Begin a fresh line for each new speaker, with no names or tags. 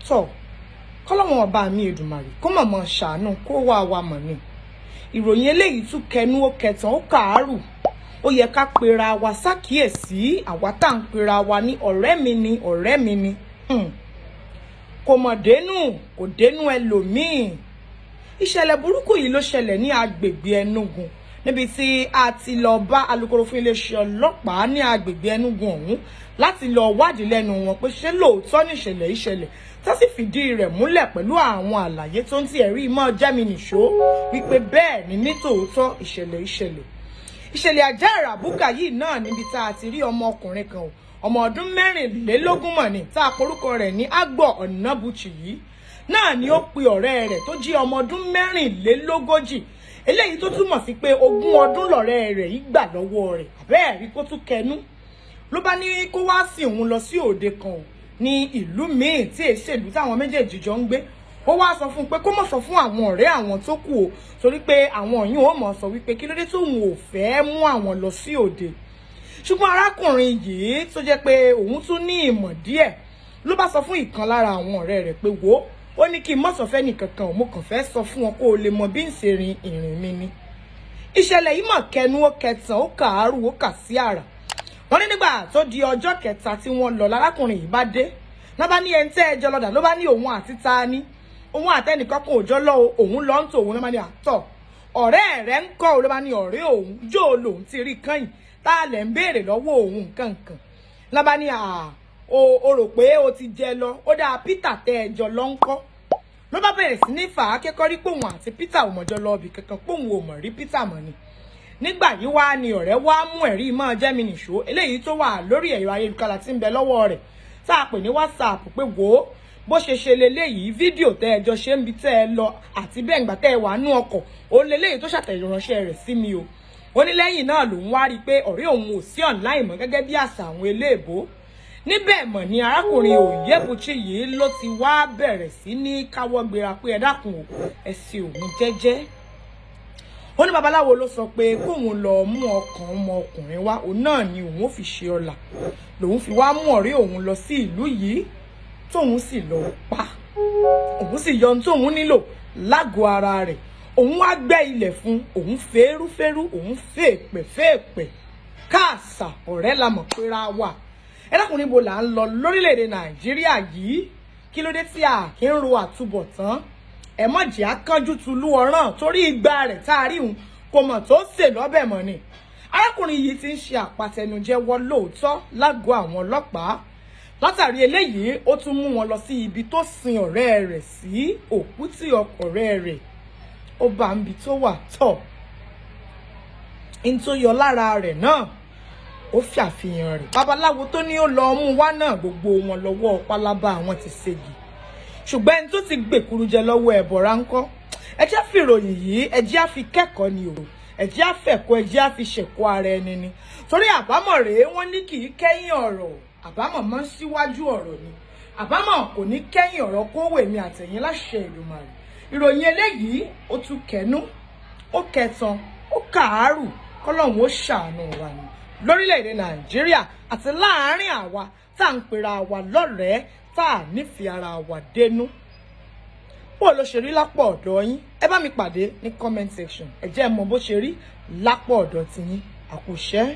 Tọ̀ kọ́lọ́wọ́n ọba mi Èdùmàrè kó mọ̀mọ́ ṣàánú kó wá wa mọ̀ ni. Ìròyìn eléyìí tún kẹnu, ó kẹtàn, ó kàárù. Ó yẹ ká pera wa ṣàkíyèsí, àwa tá à ń pera wa ní ọ̀rẹ́ mi ni, ọ̀rẹ́ mi ni. Kò mọ̀ dénú, kò dénú ẹlòmíì. Ìṣẹ̀lẹ̀ burúkú yìí ló ṣẹlẹ̀ ní agbègbè Enugu, níbi tí a ti lọ bá alukoro fún iléeṣẹ́ ọlọ́pàá ní agbègbè Enugu ọ̀hún láti lọ wádìí lẹ́nu wọn pé ṣé lóòótọ́ níṣẹ̀lẹ̀ ìṣẹ̀lẹ̀, tó sì fìdí rẹ̀ múlẹ̀ pẹ̀lú àwọn àlàyé tó ń ti ẹ̀rí mọ́ jẹ́mi nìṣó wípé bẹ́ẹ̀ ni nítòótọ́ ìṣẹ̀lẹ̀ ìṣẹ̀lẹ̀. Ìṣẹ̀lẹ̀ àjá àràbùkà yìí náà níbi tá a ti rí ọmọkùnrin kan, ọmọ ọdún 24 mọ̀ ní, tá a porúkọ rẹ̀ ní Agbor Ọ̀nàbùchì yìí náà ni ó pe ọ̀rẹ́ rẹ̀ tó jí ọmọ ọdún 44, eléyìí tó túmọ̀ sí pé 20 ọdún lọ̀rẹ́ rẹ̀ yìí gbà lọ́wọ́ rẹ̀. Àbẹ́ẹ̀ rí kó tún kẹnu, ló bá ní kó wá sí òun lọ sí òde kan ní ìlú míì tí èsèlú táwọn méjèèjì jọ ń gbé. Ó wá sọ fún un pé kó má sọ fún àwọn ọ̀rẹ́ àwọn tó kù o, torí pé àwọn yìí ó mọ̀ sọ wípé kí ló dé tóun ò fẹ́ mú àwọn lọ sí òde. Ṣùgbọ́n arákùnrin yìí tó jẹ́ pé òun tún ní ìmọ̀ díẹ̀ ló bá sọ fún ìkan lára àwọn ọ̀rẹ́ rẹ̀ pé wò ó ní kí n má sọ fẹ́ nìkankan, mo kàn fẹ́ sọ fún wọn kó o lè mọ bí n ṣe rin ìrìn mi ni. Ìṣẹ̀lẹ̀ yìí mọ̀ kẹnu, ó kẹtàn, ó kàárù, ó kà sí àrà. Wọ́n ní nígbà tó di ọjọ́ kẹta tí wọ́n lọ, lárákùnrin yìí bá dé, náà bá ní ẹni tẹ́ ẹ jọ lọ́dà, ló bá ní òun àti ta ni, òun àtẹnìkan kan òjọ́ lọ, òun lọ ń tò òun. Náà bá ní àtọ̀ ọ̀rẹ́ rẹ̀ ń kọ́, ló bá ní ọ̀rẹ́ òun yóò lòun ti rí kányìn tá a lẹ̀ ń béèrè lọ́wọ́ òun nǹkan kan. Náà bá ní o rò pé o ti jẹ lọ, ó dáa, Peter tẹ́ ẹ jọ lọ ń kọ́. Ló bá bẹ̀rẹ̀ sí ní fà á kẹ́kọ̀ọ́ rí pòun àti Peter ò mọ̀jọ́ lọ ibì kankan, pòun ò mọ̀ rí Peter mọ̀ ni. Nígbà yìí wá ni ọ̀rẹ́ wá mú ẹ̀rí máa jẹ́ mi nìṣó eléyìí tó wà lórí ẹ̀rọ ayélujára tí ń bẹ lọ́wọ́ rẹ̀ tá a pè ní WhatsApp pé wò ó bó ṣe ṣe leléyìí, fídíò tẹ́ ẹ jọ ṣe ń bi tẹ́ ẹ lọ àti bẹ́ẹ̀ ńgbà tẹ́ ẹ wà nú ọkọ̀ òun leléyìí tó ṣàtẹ̀ránṣẹ́ rẹ̀ sí mi o. Ó ní lẹ́yìn náà lòun wá rí i pé ọ̀rẹ́ òun ò sí online mọ́ gẹ́gẹ́ bí àṣà àwọn eléèbó. Níbẹ̀ mọ̀ ni arákùnrin Òyebùchí yìí ló ti wá bẹ̀rẹ̀ sí ní káwọ́ gbéra pé ẹ dákun o, ẹ ṣe òun jẹ́jẹ́. Ó ní babaláwo ló sọ pé kóun lọ mú ọkàn ọmọkùnrin wá, òun náà ni òun ò fi ṣe ọlà, lòun fi wá mú ọ̀rẹ́ òun lọ sí ìlú yìí tóun sì lọ pa, òun sì yọ ohun tóun nílò lágọ̀ọ́ ara rẹ̀, òun wá gbẹ́ ilẹ̀ fún òun fẹ́rúfẹ́rú, òun fèèpẹ̀ fèèpẹ̀ káàsà. Ọ̀rẹ́ la mọ̀ péra wà. Ẹ dákun, níbo là ń lọ lórílẹ̀‐èdè Nàìjíríà yìí? Kí ló dé tí a kì í ro àtúbọ̀tán? Ẹ mọ̀ jẹ́ akánjú tulú ọ̀ràn torí igba rẹ̀ tá a rí òun kò mọ̀ tó sè lọ́bẹ̀ mọ́ ni. Arákùnrin yìí ti ń ṣe àpàtẹnujẹ́wọ́ lóòótọ́ lágọ̀ọ́ àwọn ọlọ́pàá. Látàrí eléyìí, ó tún mú wọn lọ sí ibi tó sin ọ̀rẹ́ rẹ̀ sí, òkú tí ọ̀rẹ́ rẹ̀ ó bá ń bi tó wà tọ̀ n tó yọ lára rẹ̀ náà, ó fi àfihàn rẹ̀. Babaláwo tó ní ó lọ mú wá náà, gbogbo wọn lọ́wọ́ pálábá àwọn ti ségi, ṣùgbọ́n ẹni tó ti gbèkúrú jẹ lọ́wọ́ ẹ̀bọ̀ra ńkọ́? Ẹ jẹ́ fi ìròyìn yìí, ẹ jẹ́ á fi kẹ́kọ̀ọ́ ni o, ẹ jẹ́ á fẹ̀kọ́, ẹ jẹ́ á fi ṣẹ̀kọ́ ara ẹni ni, torí àbámọ̀ rèé. Wọ́n ní kì í kẹ́yìn ọ̀rọ̀, àbámọ̀ máa ń síwájú ọ̀rọ̀ ni. Àbámọ̀ kò ní kẹ́yìn ọ̀rọ̀ kówó èmi àtẹ̀yìn láṣẹ Èdùmàrè. Ìròyìn eléyìí ó tún kẹnu, ó kẹtàn, ó kàárù. Kọ́lọ́hún ó ṣàánú wa ni lórílẹ̀‐èdè Nàìjíríà àti láàárín àwa tá à ń pera wa lọ́rẹ̀ẹ́, tá à nífẹ̀ẹ́ ara wa dénú. Bó ló ṣe rí lápò ọ̀dọ̀ yín? Ẹ bá mi pàdé ní comment section, ẹ jẹ́ mọ̀ bó ṣe rí lápò ọ̀dọ̀ tiyín. Àkùṣẹ́.